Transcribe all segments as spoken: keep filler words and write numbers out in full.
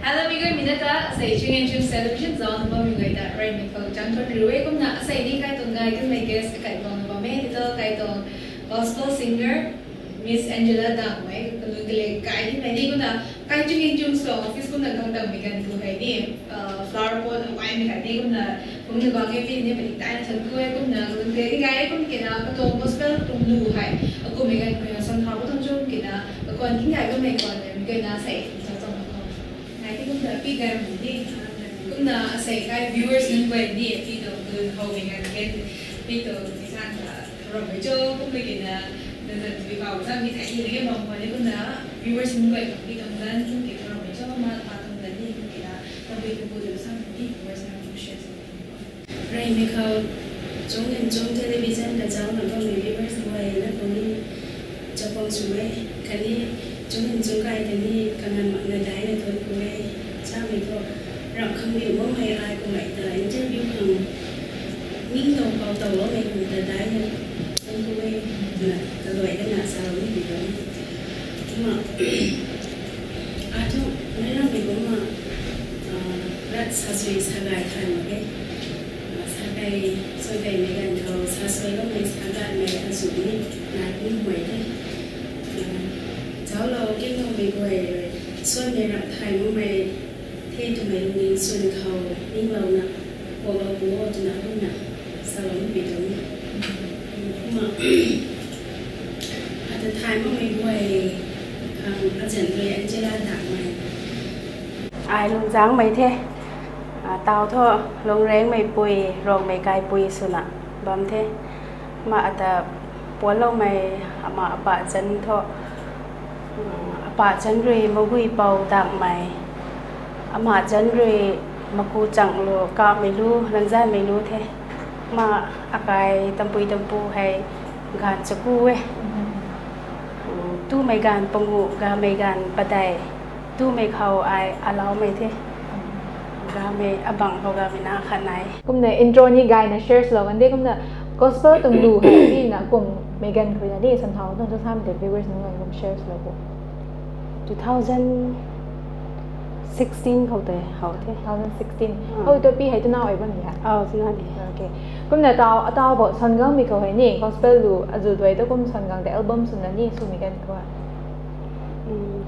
Hello, mi guay, mi na ta, asei Chunginchung Television zauc na bammei guay ta, reymei khou chang thun riu e. Kumna asei ni kai tuang gay kanmei guest akai tuang na bam e, title kai tuang gospel singer, Miss Angela Dangmei, kalun kale kai ni mei ni. Kumna kai Chunginchung Song office kumna kang tangmei ganv tu hei ni, uh, flower pot awaimei kai ni kumna, kumna bang e pi ni pati tai na thank you e. Kumna kalun kale ni gay e, kum kina katuang gospel tuang lu hei, akumhmei ganv kumna song thau tuang chum kina, kakuan king gay kanmei kuan e, mi guay na sei, sa tuang na kuan. Ngai ti kumna pi gay mei ni, kumna asei kai viewers nunc guay ni, pi tuang kalun khou mei ganv ken, pi tuang tisan ta, rammei cho, kumna kina, na zan tui kau zan mi thai ni na ge bam kuan ni. Kumna viewers nunc guay khang pi tuang zan, kum kina rammei cho, ma pa tuang zan ni, kum kina, tabui tabui tu sam ni, viewers nunc khang share sa. Reymei khou, Chunginchung Television ta zauc na bammei viewers guay na khou ni, chapang sw e, khatni Chunginchung kai ta ni kanganv makna daina thuanc ku e, samei thu, ramh khang riu makmei ai kummei ta interview khang, ningtow khou towloumei khang ta daina thuanc ku e, na kaluai dana salou ni pi tuang. Kumna, ai thu, meic rammei kumna, ah, rat sasui sagay thay mak e. Ah, sagay, sui gaymei ganv khou, sasui loumei sagatmei azuh ni, nai kum huay the. Ah, zauclou, kingloumei guay rui, suanmei ramh thay makmei, the twmei lungning swn khou, ninglouna, kuaklou pu o twna kumna, salou ni pi tuang. Kumna, ata thay makmei guay, khang azanc rui Angela Dangmei. Ai Lungzangmei the, ah, tau thu, Lungrengmeipui, Ruangmei Kaipui swna bam the. Ma ata puanloumei, ama apa zanc thu, apa zanc rui Maguipou Dangmei, ama zanc rui Makuchanglu, Kameilu, Langzanmeilu the. Ma akai tampui tampu hei ganv chaku e. Tumei ganv pangu, gamei ganv padeih, tumei khou ai alaumei the. Gamei abang khou gamei na khat nai. Kumna intro ni gayna share swlou kan de, kumna gospel tuang lu hei ni na kummei ganv khou na ni, san thau tuang tu samei tei viewers nunc guay kum share swlou bo. Two thousand sixteen khou tei how the. Two thousand sixteen. How tu pi hei twna ai bam di ha? Aw, twna di. Okay. Kumna tau, atau bo san gangmei khou hei ni, gospel lu azuh duai tu kum san gang tei album swna ni swmei ganv khou ha?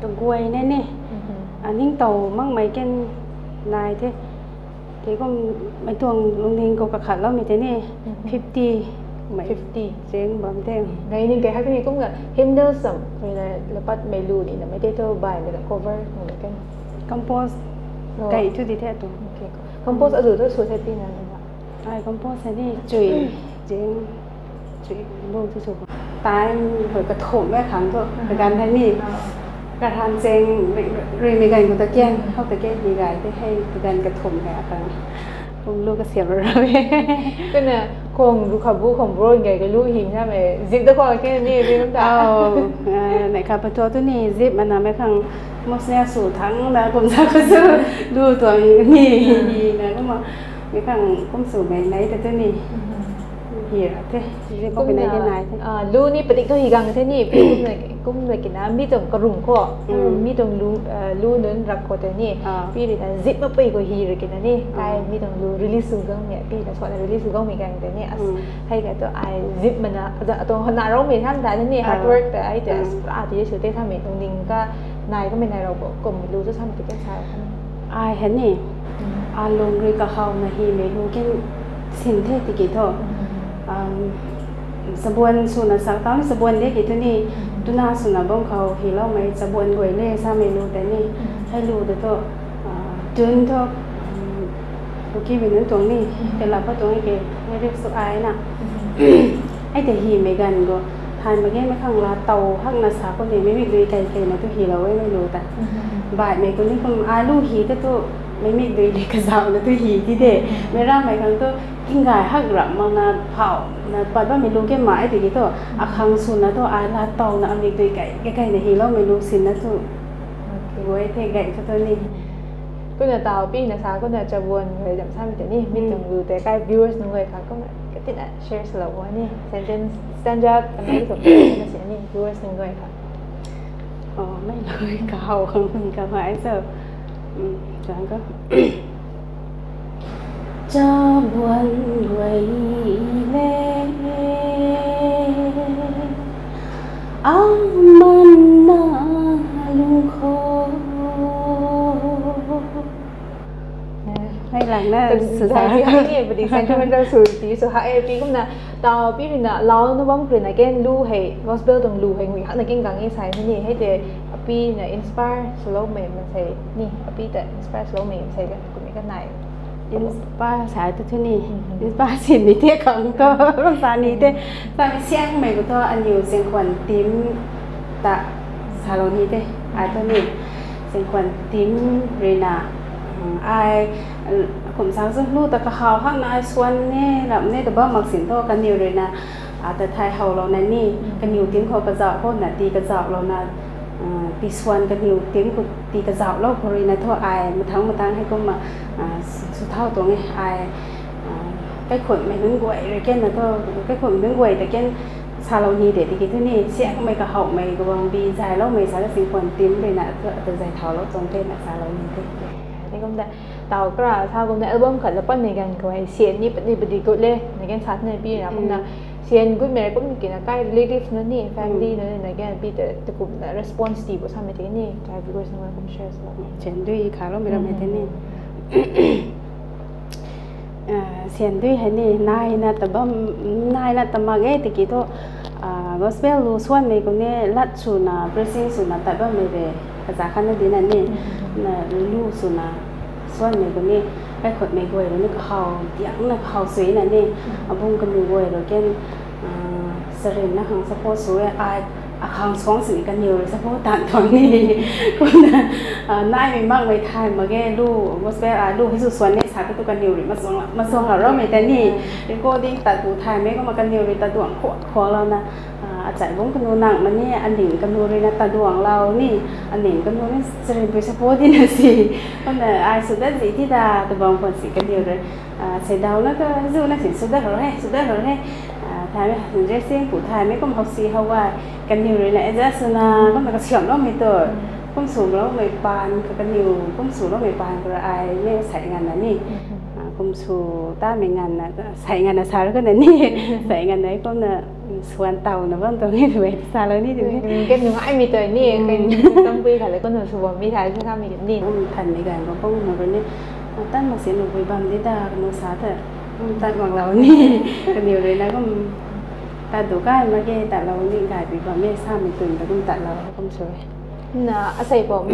Kaguayna ni, aningtow makmei kan nai the. Tei kum mei tuang lungning khou kakhatloumei tei ni, fifty, mei fifty cheng bam the. Nai ning kei hak ni kumna hymnal sam, mei na lapatmei lu ni na mei tei tu baihmei ta cover nai kan. Compose kai thu di the tu. Compose azuh tu sw the pi na na. Ai compose ni chui, cheng, chui, lu tu sw. Time khou kathumh e khang thu, kaganv hei ni, kahan cheng, ruimei ganv khou ta kan, how ta kan ni gay the hei, kaganv kathumh hei akang, kum lu kasiam ra e. Kumna khang ru kha bu khang bro gay kalu hymna mei zip ta khang kan ni, ri ta. Nai kha patho tu ni zip mana mei khang, mosna sw thangna kum sa khou sw, lu tuang ni, na kumna, mei khang kum swmei nai ta tu ni. Hi ra the. Zip kum nai the. Lu ni padik thu hi gang the ni, kumna, kumna kina mi tuang karung khou, mi tuang lu, lu nunc rak khou tei ni, pi rui na zip mapui khou hi ra kina ni, kai mi tuang lu release sw gangmei, pi na suana release sw gangmei gang tei ni, hei ka tu ai zip mana, atuang hana roumei tham ta ni, hard work ta ai tei, a ti sw tei samei tuang ning ka, nai kamei nai rou bo, kummei lu tu samei tu kan sa kan. Ai hei ni, alung rui kahawna hymei lu kan sin the tiki thu. Chabuan swna sak tau ni chabuan de ki tu ni, tuna swna bam khou hyloumei chabuan guay le samei lu tei ni, hei lu tei thu, tune thu, Kukimei nunc tuang ni, tei lap pa tuang ke, lyrics tu ai na. Ai tei hymei ganv khou, thay mak ge mei khang laa tow hakna sa khou ni, mei mikdui kai kaina tu hylou e mei lu ta. Baihmei khou ni kum ai lu hi ta tu, mei mikdui le kazauhna tu hi ti de. Mei ramei khang tu, kinggay hak ram makna phauhna pat bammei lu ke ma e tiki thu, akhang swna thu ai laa towna amikdui kai, kaina hyloumei lu sinna thu. Guay the gay thu tu ni. Kumna tau pi na sa kumna chabuan guay dam samei tei ni, mi tuang lu tei kai viewers nunc guay khang kumna katina share swlou bo ni, sentence, stanza kanei khou na si ni viewers nunc guay khang. Mei lu kahaw khang kamei so. Chabuan guay le, aman na lung khou. Hei lang na, sentiment sentimental sw ti sw ha e pi kumna, tau pi rui na lau na bam khou rui na ken lu hei, gospel tuang lu hei ngui hak na king gang e sa ni, hei te api na inspire swloumei mansei ni, api ta inspire swloumei mansei ka kumei ka nai. Inspire sa tu thu ni, inspire sin ni te khang tu, sa ni te, sa ni siangmei khou thu aniw Zingkhwan team ta salou ni te, ai tu ni, Zingkhwan team rui na, ai, kum sa chu lu ta kahaw hak na ai swan ne, ram ne ta bam mak sin thu kaniw rui na, a ta thai howlou na ni, kaniw team khou kazauh khou na ti kazauhlou na, ti swan kaniw team khou ti kazauhlou khou rui na thu ai mathang mathang hei kumna, sw thau tuang e ai, kaikhunmei nunc guay rui ken na thu, kaikhunmei nunc guay ta ken salou ni de tiki thu ni, siangmei kahawmei kabang bi zayloumei sa ka Zingkhwan team rui na thu ata zay thaulou tuang the na salou ni de. Ni kumna, tau kara sa kumna album khat la patmei ganv khou hei sian ni pat ni pat di gut le na ken sa na pi na kumna, sian gutmei rui kum ki na kai relative nunc ni, family nunc ni na ken pi ta, ta kumna response ti bo samei tiki ni, try viewers nunc kum share sa. Sian dui khaloumei rammei tei ni, sian dui hei ni nai na ta bam, nai na ta mak e tiki thu, gospel lu swanmei khou ni lat swna preaching swna tat bammei re, kaza khat na di na ni, na lu swna swanmei khou ni, kaikhunmei guay rui ni kahaw, diang na kahaw sui na ni, abung kanu guay rui ken, charynna khang support sw e, ai, akhang suang sini kaniw rui support tan tuang ni, kumna, naimei makmei thay mak ge lu, gospel ai lu hei sw swan ni sa ka tu kaniw rui masuang, masuang lou rammei ta ni, recording tat tu thaymei kumna kaniw rui tat tuang khuak khuaklouna, achai bung kanu nang ma ni, aning kanu rui na tat duanglou ni, aning kanu ni charyn pui support di na si, kumna ai sw dat zi ti da, ta bam khwan si kaniw rui, seidaw na ka, zu na si sw dat lou he, sw dat lou he, thaymei, dressing pu thaymei kum how si how gay, kaniw rui na adjust swna, kumna kasiamhloumei tu, kum swloumei paan ka kaniw, kum swloumei paan ka rui ai ni sei nganvna ni, kum sw tamei nganvna, sei nganvna sa rui kana ni, sei nganvna kumna, swan taw na bam tuang e twmei salou ni twmei. Ken nungaimei tu ni, ken tampui khat le kumna sw bammei tha samei ni. Kum thanmei ganv khou kum na rui ni, tan mak si nupui bam di da, kanu sa ta, tat mak lou ni, kaniw rui na kum, tat du kai mak ge, tatlou ni, gaybui bam e samei tun ta kum tatlou kum sw e. Na asei pou,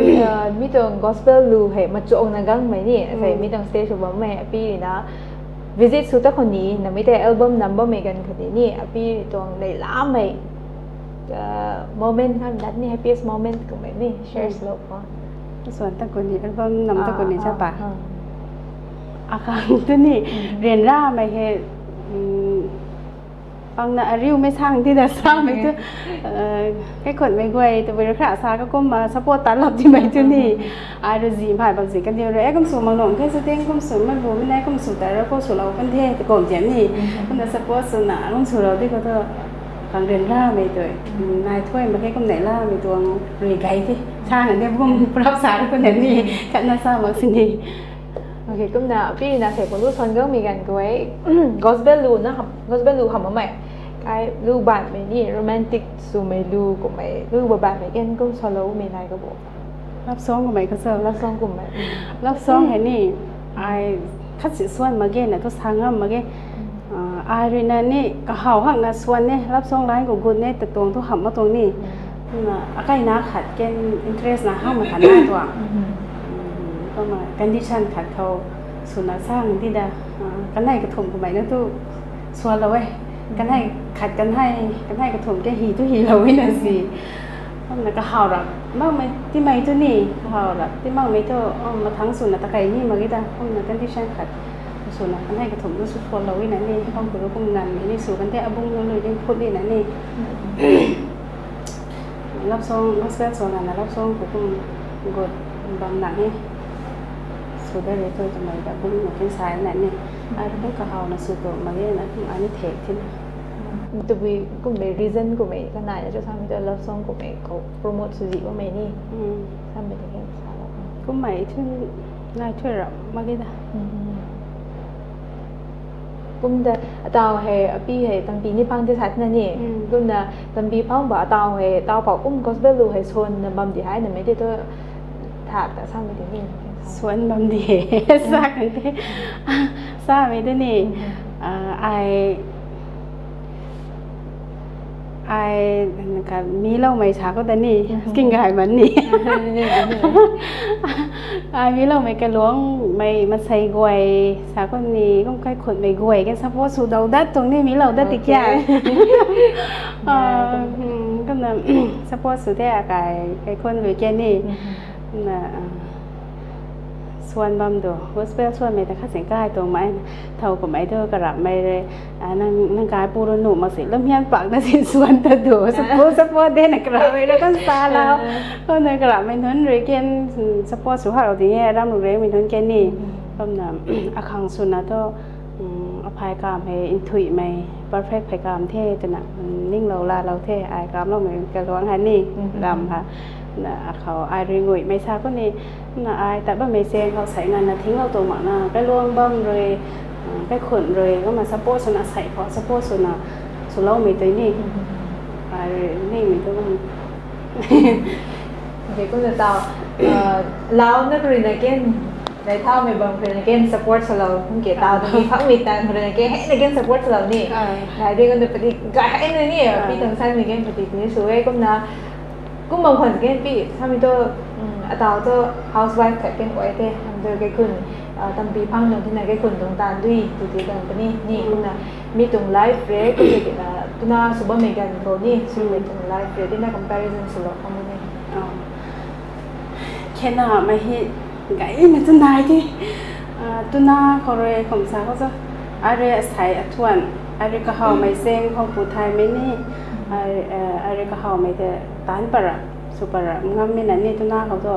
mi tuang gospel lu hei machuangna gangmei ni, asei mi tuang stage sw bammei api rui na visit sw ta khou ni, na mi tei album nam bammei ganv khou ni, api tuang neihlamei moment na dat ni, happiest moment kummei ni share swlou khou. Swan ta khou ni, album nam ta khou ni cha pa, akhang tu ni, ryanramei hei, pangna ariumei sang ti da samei tu, kaikhunmei guay tabui rui khra sa ka kumna support ta lap timei tu ni, ai rui zi mhai bam zi kaniw rui e kum sw mak nung the, shooting kum sw mei bu mei nai kum sw ta ra khou swlou kan the ta kum tian ni, kumna support swna kum swlou di khou tu, khang ryanramei tu, nai thuay mak khe kum neihlamei tuang rui gay the, sa na ni kum prap sa rui kumna ni, khatna sa mak sini. Ok, kumna api na sei pou lu swan gangmei ganv khou e, gospel lu na, gospel lu hamh makmei, kai lu baihmei ni, romantic swmei lu kummei, lu baihmei ken kum swloumei nai ka bo. Love song kummei ka sa. Love song kummei. Love song hei ni, ai khat si swan mak ge na thu sa ngam mak ge. Ai rui na ni kahaw hak na swan e, love song line khou gut e, ta tuang thu hamh mak tuang ni. Na akaina khat ken interest na hamh mak khat nai tuang. Kumna condition khat khou swna sa ngan di da. Kanei kathumh kummei na tu swlou e. Kanei khat kanei, kanei kathumh ke hi tu hilou e na si. Kumna kahaw rap makmei timei tu ni, kahaw rap ti makmei tu, mathang swna ta kai ni mak ge da. Kumna condition khat swna kanei kathumh tu sw swlou e na ni, kum kuru kum nganvmei ni sw kan the, abung nunc rui ni phut ni na ni. Love song, gospel song na love song khou kum gut bam na ni. Sw da re tu twmei ta bung nunc ken sa na ni. Ai tu kahawna sw tu mak ge na kum ai ni thek thina. Tabui kummei reason kummei kanaina cho samei tu love song kummei khou promote sw zi bammei ni. Samei ta ken sa la. Kummei thu nai thu ram mak ge da. Kumna ataw hei api hei tampi ni phang te sat na ni. Kumna tampi phang ba ataw hei taw pau kum gospel lu hei suan na bam di hei na mei te tu thak ta sa mei te ni. Suan bam di hei sa kan te. Sa mei te ni. Ah, ai ai ka mi lou mei sa ko da ni. Skin gai man ni. Ai mi lou mei kaluang mei masei guay sa ko ni, kum kaikhunmei guay kan support sw dau dat tuang ni mi lou dat ti kya. Kumna support sw te akai kaikhun lui kya ni. Kumna suan bam du gospel suanmei ta khat sing kai tuang mei. Thow kummei tu karapmei rui, nang kai pu rui nuh mak si lam hian pak na si suan ta du support support de na karapmei rui kan sa lau. Kumna karapmei nunc rui kan support sw hak di e ram rui mei nunc kan ni. Kumna akhang swna thu aphay kam hei nthuihmei perfect phey kam the twna ninglou laalou the ai kamloumei kaluang hei ni. Ram ha na akhou ai rui nguihmei sa ko ni. Na ai tat bammei chaeng khou sei nganvna thinglou tuang makna kailuang bam rui, kaikhun rui kumna support swna sei khou support swna swloumei tei ni. Ai rui ningmei tu kum. Kumna taw lau na rui na ken nai thaumei bam rui na ken support swlou kum ke taw tu mi phangmei tan rui na ken hei na ken support swlou ni. Nai di kumna pati gay hei na ni pi tang sanmei ken pati ni sw e kumna kum bam khwan ken pi samei tu ataw tu housewife khat ken ai the hamdui kaikhun tampi phang nung tina kaikhun tuang taanv dui tu ti tuang puni ni kumna mi tuang life re kum tina tuna sw bammei ganv khou ni swmei tuang life re tina comparison swlou khang ni. Khenamei hi gayna tu nai the. Tuna khou rui kum sa khou sa, ai rui asei athuan, ai rui kahawmei chaeng khou pu thaymei ni, ai rui kahawmei tei taanc para, sw para ngammei na ni tuna khou tu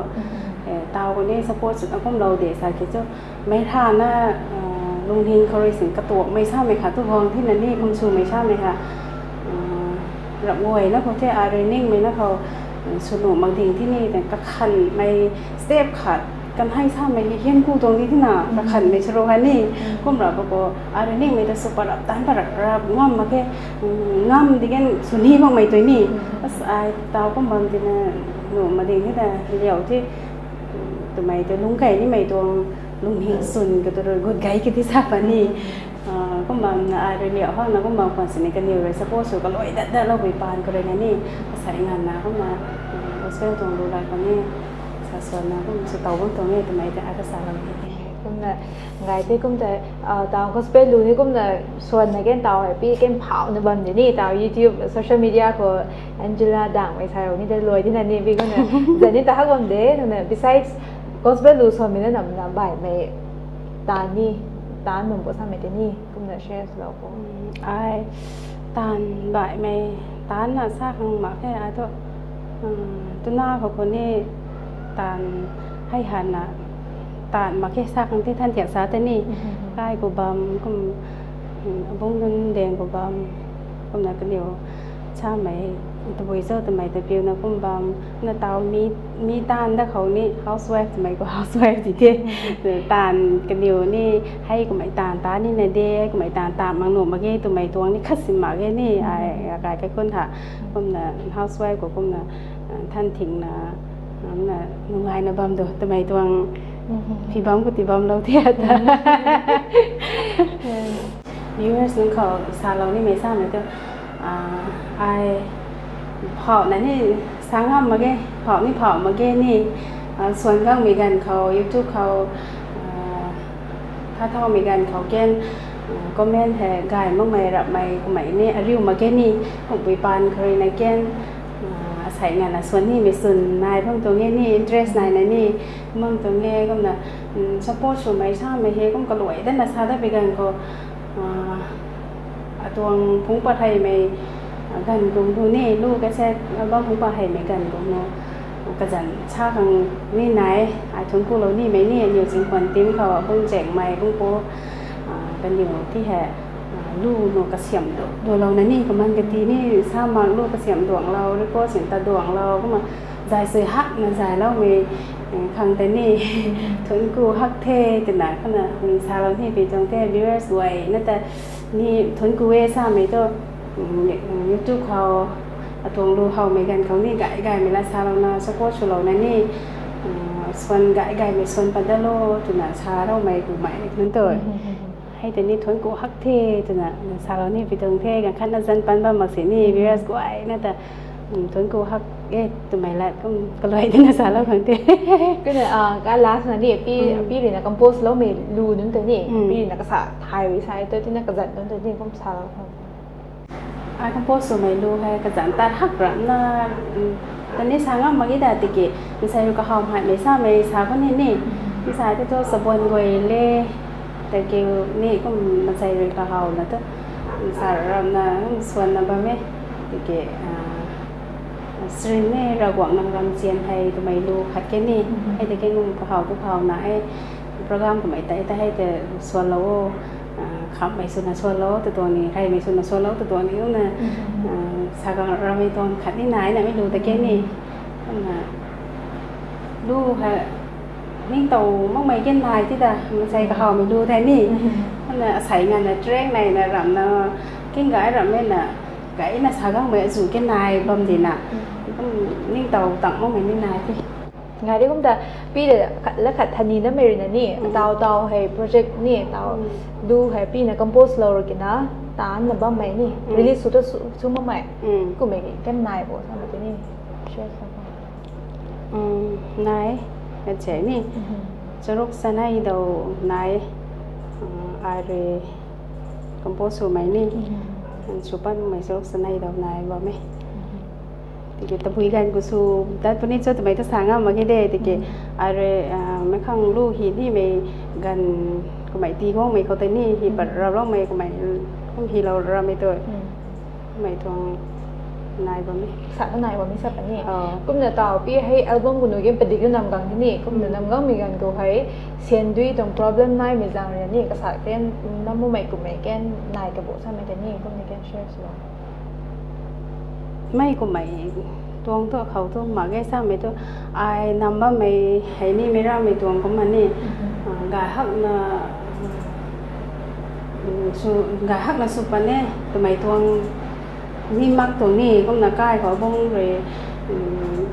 taw khou ni support swna kumlou de sa ki chu, meic rana lungning khou rui sin katuakmei samei kha tu guang thina ni kum swmei samei kha rap guayna khou the ai rui ningmei na khou swnuh mak ding thi ni tei kakhanmei step khat kan hei samei hi hian ku tuang di thina kakhanmei swrou kha ni. Kum rap khou ai rui ningmei ta sw parap taanc parap rap ngam mak khe, ngam di kan swni makmei tui ni. Ai taw kum bam tina nuh mak ding thi ta liau the. Twmei tei lungc kei nimei tuang lungning swn katu rui gut gay kati sa pa ni. Kum bamna ai rui liau hangna kum bam khwan sini kaniw rui support sw kaluai dat dat loubui paan khou rui na ni, asei nganvna kumna gospel tuang lu lay khou ni sa swanna kum sw tow bam tuang e twmei tei ai kasalou ni. Kumna gay the kum tei taw gospel lu ni kumna swanna ken taw hei pi ken phauhna bam di ni taw YouTube social media khou Angela Dangmei sa rou ni tei luai dina ni pi kumna zan ni ta hak bam de twna besides gospel lu swanmei na namna baihmei taanv ni, taanv bam bo samei tei ni kumna share swlou kho. Ai taanv baihmei taanvna sa khang mak khe ai tu tuna khou khou ni taanv hei hanna taanv mak khe sa khang the than thiak sa tei ni. Kai khou bam kum, abungc nunc daeng khou bam kumna kaniw samei tabui cho twmei ta piuna kum bam na taw mi, mi taanv da khou ni housewife twmei khou housewife ti the. Taanv kaniw ni hei kummei taanv ta ni na de, hei kummei taanv ta mak nuh mak ge twmei tuang ni khat si mak ge ni ai akai kaikhun tha. Kumna housewife khou kumna than thingna, na nungaina bam du twmei tuang phi bam khou ti bamlou the ta. Viewers nunc khou salou nimei samei tu ai phauhna ni sa ngam mak ge, phauh ni phauh mak ge ni, swan gangmei ganv khou YouTube khou tha thaumei ganv khou ken comment hei gay makmei rapmei kummei ni ariu mak ge ni, kumpui paan khou rui na ken asei nganvna swan nimei swn nai bam tuang e ni, interest naina ni bam tuang e kumna support swmei samei hei kum kaluai datna sa dat pui ganv khou atuang phungc pat heimei ganv kum nu ni lu cassette album phungc pat heimei ganv kum nu kazanc sa khang ni nai, ai thuanc kulou nimei ni aniw zingkhwan team khou abungc zaengmei bungc pu kaniw ti hei Lu nu kasiam du, dulouna ni, kaman kati ni, sa mak lu kasiam duanglou, record sin ta duanglou, kumna zay sui hakna zayloumei, eh, khang tei ni, thunc ku hak the, twna, kumna, mm, salou ni pi tuang the, viewers guay, na ta, ni thunc ku e samei tu, mm, YouTube khou, atuang lu howmei ganv khou ni, gay gaymei la salouna, support swlouna ni, mm, swan gay gaymei swan pat da lo, twna saloumei kumei, nunc tu. Hei tei ni thunc ku hak the, twna, salou ni pi tuang the, ganv khat na zan pan bam mak si ni, viewers guay na ta, mm, thunc ku hak e, twmei lat kum kaluai tina salou khang the. Kumna, ah, ka last na ni, pi, Mm. pi rui na compose loumei lu nunc tei ni, Mm. pi rui na kasa thay rui sai, tu tina kazat nunc tei ni, kum salou khang. Ai compose swmei lu hei kazanc tat hak ramna, mm, tani sa ngam mak ge da tiki, nsei rui kahaw mhaimei samei sa khou ni ni, nsei tei tu sabuan guay le, thank you ni kum mansei rui kahawna tu, nsa ramna, mm, swanna bam e, tiki, ah, srin ni Ravguangc nang ramzian hei twmei lu khat ke ni, hei tiki nung kahaw tu kahawna e, program kamei tei ta hei tei swanlou o, ah, khammei swna swanlou tu tuang ni, reymei swna swanlou tu tuang ni, na, ah, sa gang ramei tuang khat ni nai na mi lu ta ke ni, na, lu ha, ningtow makmei ke nai ti ta, mansei kahawmei lu thei ni, na, asei nganvna track nei na ramna, king gay rammei na, gayna sa gangmei azu ke nai bam di na, kum ningtow tang makmei ni nai ti. Ngai de kum ta, pi de khat, la khat thani namei rui na ni, Mm. tau tau hei project ni, tau Mm. lu hei pi na compose lou rui kina, taanna bammei ni, Mm. release sw ta sw, sw makmei. Mm. Kummei ki, kan nai bo, samei tei ni, share sa ko. Mm, nai, kan se ni. Mhm. Charuk sanei dou nai, uh, ai rui compose swmei ni. Mhm. Sw patmei charuk sanei dou nai bam e. Mhm. Tiki tabui ganv khou sw dat puni cho twmei ta sa ngam mak ge de, tiki Mm. ai rui, ah, meic khang lu hi nimei ganv kummei ti guangmei khou tei ni, hi pat Mm. rap loumei kummei, kum hilou ramei tu. Mm. Kummei tuang nai bam e. Sa ta nai bam e sa puni. Oh. Kumna tau pi hei album khou nu game padik lu nam gang ni, kumna Mm. nam gangmei ganv khou hei, sian dui tuang problem naimei zaeng rui ni, kasa ken, nam makmei kummei ken nai kabo samei tei ni, kumna ken share sw. Mei kummei tuang tu khou tu mak ge samei tu ai nam bammei hei ni meic ramei tuang kumna ni, Mhm. ah, gay hakna, mm, sw, gay hakna sw pan e twmei tuang ni mak tuang ni kumna kai khou bung rui, mm,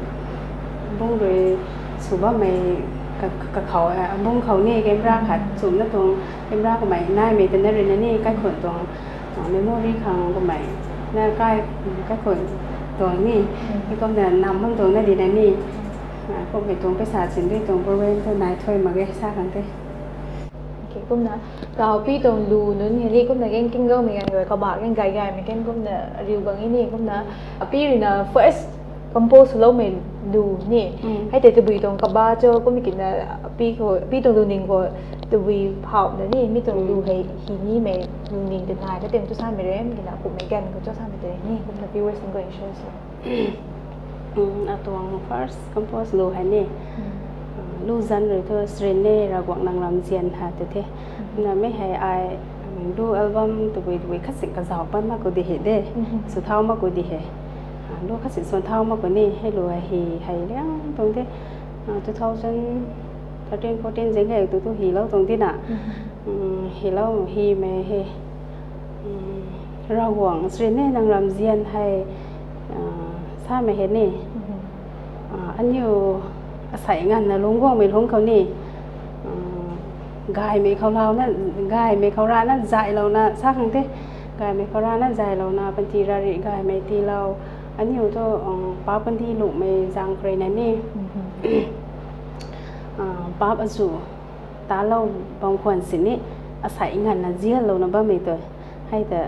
bung rui sw bammei ka, ka, kakhou, ah, bung khou ni camera khat Mhm. chumna tuang camera kummei naimei tana rui na ni kaikhun tuang, ah, memory khang kummei na kai, kaikhun tuang ni, Mm. mi kumna nam bam tuang na di na ni, ah, kummei tuang paisa sin dui tuang problem tu nai thuy mak ge sa khang the. Okay, kumna, tau pi tuang lu nunc hei ni kumna gen king gaymei ganv rui kabah gen gay gaymei ken kumna riu gang e ni kumna, api rui na first compose loumei lu ni. Mm. Hei tei tabui tuang kaba cho kum kina pi khou, pi tuang lu ning khou tabui phau na ni, mi tuang Mm. lu hei hi nimei lu ning tei nai ka tem tu samei rem, kina kummei ganv khou cho samei tei ni, kumna viewers nunc khou share sw. Mm, atuang first compose lu hei ni. Mm. Ah, lu zan rui thu Srin ni Ravguangc nang ramzian ha te the. Mm. Na mi hei ai, mm, lu album tabui tabui khat si kazauh pat mak khou di he de. Mm. Sw thau mak khou di he. Ah, lu khat si sw thau mak khou ni, hei lu hei hi, hei liang tuang de. Ah, two thousand thirteen fourteen zeng hei tu tu hilou tuang di na. Mm. Mm, hilou himei hei. Mm, Ravguangc Srin ni nang ramzian hei, ah, samei hei ni. Mhm. Ah, aniu asei nganvna lungc guangmei lungc khou ni, ah, gaymei khou louna, gaymei khou rana zaylouna sa khang the. Gaymei khou rana zaylouna panty rari gaymei tiilou. Aniu tu, ah, paap panty lumei zaeng khou rui na ni. Mhm. Ah, paap azu talou bam khwan sini asei nganvna zianlouna bammei tu. Hei ta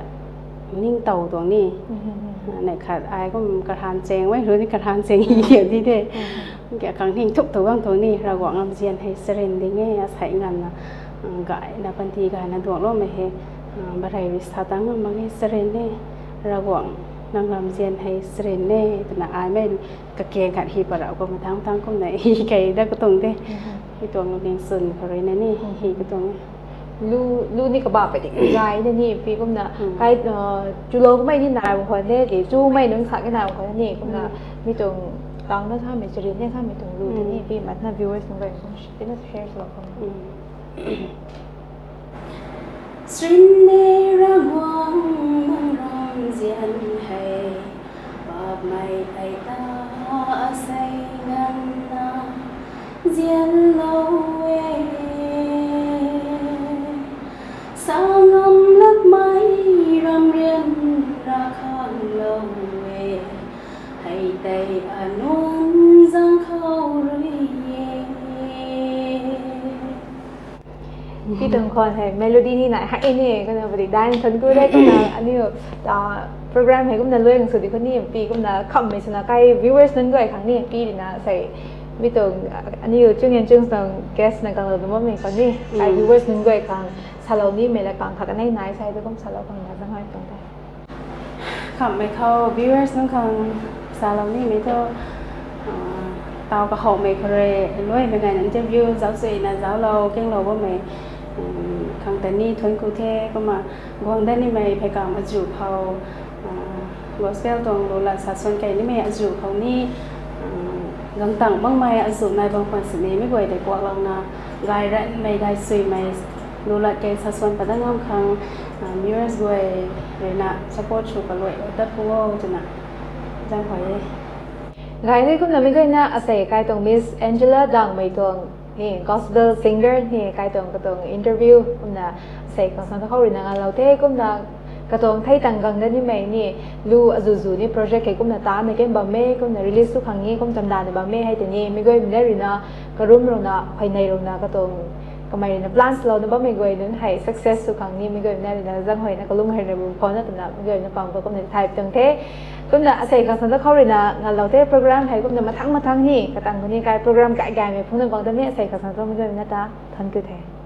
ningtow tuang ni. Mhm. Neih khat ai kum karhan cheng, mei lu ni karhan cheng hi diam di de. Mhm. Kha khang ning thup tu gang tuang ni, Ravguangc ramzian hei Srin ding e, asei nganvna, ah, gayna panty gayna duangloumei hei, ah, barei rui sa tang ngam mak e Srin ni, Ravguangc nang ramzian hei Srin e, twna ai mei kakeng khat hi para khou matang tang kumna hi kei dat katuang de. Mhm. Hei tuang lu ning swn khou rui na ni, Mhm. hi katuang e. lu lu ni kabah pei di gay na ni pi kumna kai chulou kumei ni nai bam khwan de di chumei nunc khat ni nai bam khwan ni kumna mi tuang tang na samei charin ne samei tuang lu di ni pi mat na viewers nunc guay kum tina share swlou khwan. Srin ne Ravguangc nang ram zian hei, papmei tei ta asei nganvna zianlou e. Sa ngam lakmei ram rian ra khanglou e, hei tei anuan zang khou rui e. Pi tuang khwan hei melody ni nai hak e ni, kumna padi dance thanc ku de, kumna aniu program hei kumna luai lang sw di khou ni pi kumna khammei swna kai viewers nunc guay khang ni pi rina sei mi tuang aniu Chungnyan Chungs tuang guest na kanglou dun bammei khang ni kai viewers nunc guay khang salou nimei la kang khat kanei nai sei tu kum salou khang na zang hai tuang de. Khammei khou viewers nunc khang salou nimei thu taw kahowmei khou rui luaimei gayna interview zauc chuina zauclou kinglou bammei khang tei ni thuanc ku the. Kumna guang dat nimei pheykamv azuh khou gospel tuang lu lat sa suan kei nimei azuh khou ni gangtang makmei azuh nai bam khwan sini mi guay tei kuaklouna gay ranmei gay suimei lu lat kei sa suan pat dat ngam khang viewers guay ruina support sw kaluai dat pu o twna zang kha e. Gay the. Kumna mi guayna asei kai tuang Miss Angela Dangmei tuang ni gospel singer ni kai tuang katuang interview kumna asei khang san ta khou ruina ngalou the. Kumna katuang thei tang gang dat nimei ni lu azuh zu ni project kei kumna ta na ken bam e, kumna release tu khang ni kum chamdana bam e hei tei ni mi guaymei na ruina karum runa huayney runa katuang kamei ruina plans louna bammei guay nunc hei success sw khang ni mi guaymei na ruina zang huayna kalung hei rui bum khou na twna mi guayna pam khou kumna thay tuang the. Kumna asei khang san ta khou ruina ngalou the program hei kumna mathang mathang ni katang khou ni kai program kai gaymei phungna bang ta mi asei khang san ta mi guaymei na ta thuanc ku the.